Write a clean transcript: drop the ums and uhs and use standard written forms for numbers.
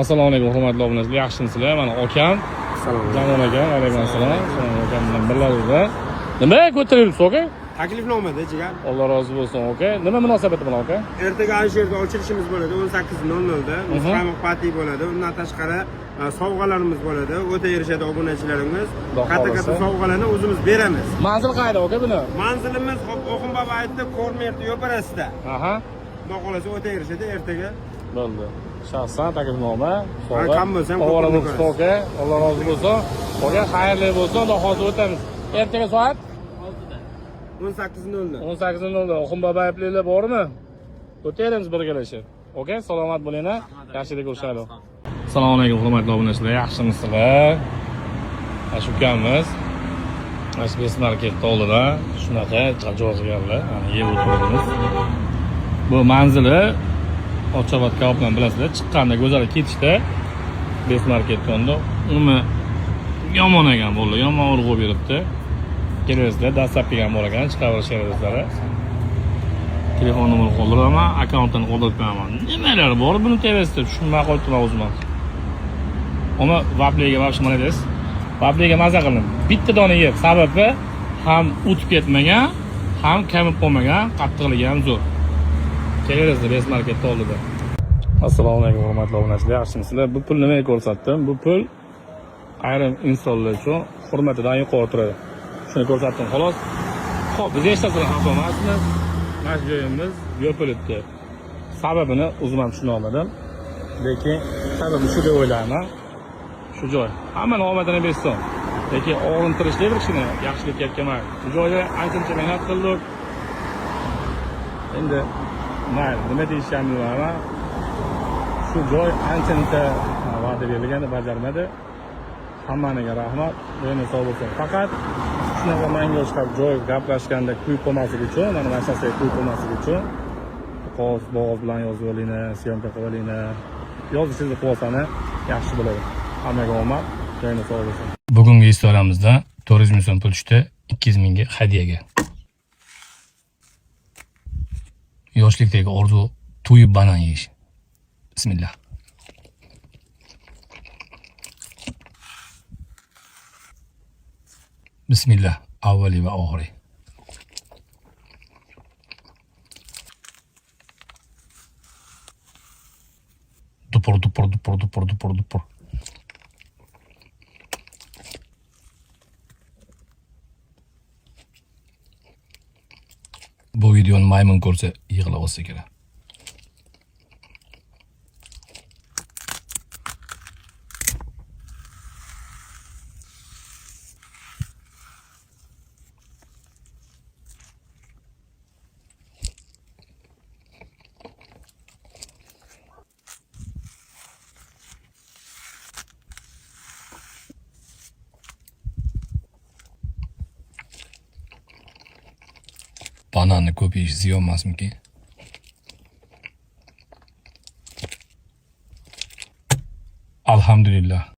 Assalomu alaykum, hurmatli obunachilar, yaxshimisizlar? Mana akam, Jamol aka, alaykum assalom. Jamol akam bilan birgalikda. Nima ko'tarib yuribsiz, aka? Taklifnomada jigar. Alloh rozi bo'lsin, aka. Nima munosabati bilan, aka? Ertaga ana shu yerda ochilishimiz bo'ladi 18:00 da. Muzqaymoq parti bo'ladi. Undan tashqari sovg'alarimiz bo'ladi. O'ta erishadi obunachilarimiz. Xudo Katta katta xohlasa. Sovg'alarni o'zimiz beramiz. Manzil qayerda, aka buni? Manzilimiz hop Oxunbobo aytdi, Kormert yo'parasida. Aha. Xudo xohlasa o'ta erishadi ertaga. Bo'ldi. Shaxsan taklifnoma, Ha, kam bo'lsa ham Ovora ko'pini bo'lsin, aka. Alloh rozi bo'lsin. Aka, xayrli bo'lsin. Xudo xohlasa o'tamiz. Ertaga soat 18:00. 18:00 Oxunboboyevliklar bormi? O'taymiz birgalashib. Okey, salomat bo'linglar. Yaxshilik ko'rishaylik. Assalomu alaykum, hurmatli obunachilar. Yaxshimisizlar? Mana shu ukamiz mana shu Best Market oldida shunaqa joy qilganlar. Mana yeb o'tiribmiz. Bu manzili Ochobod kabobdan bilasizlar, chiqqanda go'zal ketishda Best Market yonida. Uni yomon ekan bo'ldi, yomon urg'u beribdi. Kelasizlar, dastlabki ham bor ekan, chiqaverishlaringizlar. Telefon nomerini qoldiraman, akkauntini qoldirib qo'yaman. Nimalar bor buni TVsida tushunmay qo'yibman o'zim ham. Uni vabliga вообще молодец. Vabliga maza qildim. Bitta dona yeb, sababi ham o'tib ketmagan, ham kamib qolmagan, qattiqligi ham zo'r. Kelaverasizlar Best Marketda oldida. Assalomu alaykum, hurmatli obunachilar, yaxshimisizlar? Bu pul nimaga ko'rsatdim? Bu pul ayrim insonlar uchun hurmatidan yuqori turadi. Shuni ko'rsatdim xolos. Xo'p, biz hech narsadan xafa emasmiz. Mana shu joyimiz yopilibdi. Sababini o'zim ham tushuna olmadim. Lekin sababi shu deb o'ylayman. Shu joy. Hammani omadini bersin. Lekin og'rintirishlik bir kishini yaxshilikka olib kelmaydi. Bu joyda ancha-muncha mehnat qildik. Endi mayli, nima deyishni bilmayman. Shu joy ancha-muncha va'da berilgani bajarmadi. Hammaniga rahmat. Joyini sog' bo'lsin. Faqat shunaqa manga o'xshab joy gaplashganda kuyib qolmasligi uchun, mana shu narsaga kuyib qolmasligi uchun qog'oz bog'oz bilan yozib olinglar, съёмка qilib olinglar. Yozishingizni qilib olsani yaxshi bo'ladi. Hammaga omad, joyini sog' bo'lsin. Bugungi istoramizda 400 ming so'm pul tushdi, 200 mingga hadyaga. Yoshlikdagi orzu to'yib banan yeyish. Bismillah. Bismillah, avvali va oxiri. Dupur dupur dupur dupur dupur dupur. Bu videoni maymun ko'rsa yig'lab olsa kerak. Bananni ko'p yeyish ziyon emasmikin? Alhamdulillah.